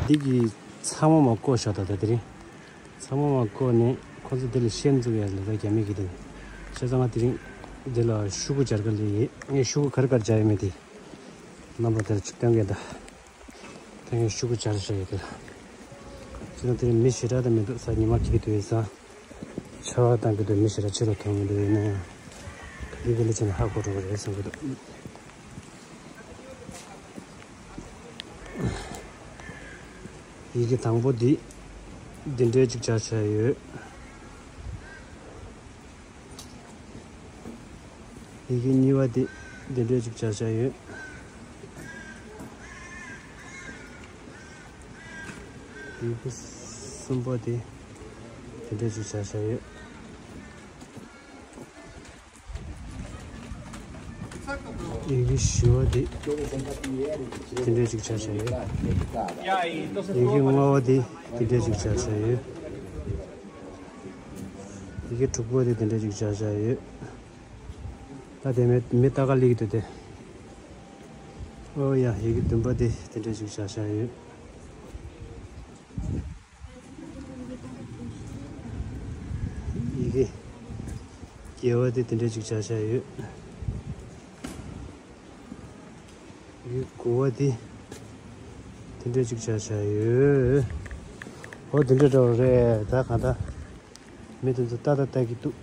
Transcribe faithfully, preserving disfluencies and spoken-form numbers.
འདི་གི་ཚང་མ་མ་བཀོག་ཤག་ད་ད་དེ་རིང་། ཚང་མ་མ་བཀོག་ནས་ཁོ་ཚོ་འདི་ལ་ཤན་འཛུགས་ཡ་ལ་ད་རྒྱ་མི་གི་དེ། བྱས་ཙང་ང་དེ་རིང་འདི་ལ་ཤུ་གུ་སྦྱར་ག་ལ་ཡིན། ངས་ཤུ་གུ་ག་རེ་ག་རེ་སྦྱར་ཡོད་མེད་དེ། རྣམ་པ་དེར་ཅིག་སྟོན་གི་ད། ད་ངས་ཤུ་གུ་སྦྱར་བཞག་ཡོད་དེ་ལ། བྱས་ཙང་དེ་རིང་མི་ཞེ་དྲག་ད་མི་འདུག་ས། ཉི་མ་འཁྱིལ་དུས་ཡིན་ས། ཆར་པ་བཏང་གི་འདུག་མི་ཞེ་དྲག་ཕྱི་ལ་ཐོན་མི་འདུག་ཡིན་ན་ཡང་། ག་དུས་དེ་འདྲ་བྱས་ན་ཧ་གོ་འགྲོ་གི་རེད་བསམ་གི་འདུག་ཡི་གེ་དང་པོ་འདི་འདི་འདྲའི་ཅིག་སྦྱར་བྱས་ཡོད། ཡི་གེ་གཉིས་པ་འདི་འདི་འདྲའི་ཅིག་སྦྱར་བྱས་ཡོད། ཡི་གེ་གསུམ་པ་འདི་འདི་འདྲའི་ཅིག་སྦྱར་བྱས་ཡོད། ཡི་གེ་བཞི་པ་འདི་དེ་འདྲའི་ཅིག་སྦྱར་བྱས་ཡོད། ཡི་གེ་ལྔ་པ་འདི་དེ་འདྲའི་ཅིག་སྦྱར་བྱས་ཡོད། ཡི་གེ་དྲུག་པ་འདི་དེ་འདྲའི་ཅིག་སྦྱར་བྱས་ཡོད། ད་དེ་མི་མི་ལྟ་ག་སླེབས་འདུག་དེ། ཨོ་ཡ། ཡི་གེ་བདུན་པ་འདི་དེ་འདྲའི་ཅིག་སྦྱར་བྱས་ཡོད། ཡི་གེ་བརྒྱད་པ་དེ་དེ་འདྲ་ཅིག་སྦྱར་བཞག་ཡོད། ཡི་གེ་དགུ་པ་དེ་དེ་འདྲ་ཅིག་སྦྱར་བཞག་ཡོད། འོ་དེ་འདྲ་འདྲ་བོ་རེད། ད་གང་ལྟར་མི་དེ་ཚོ་ལྟ་ད་ལྟ་གི་འདུག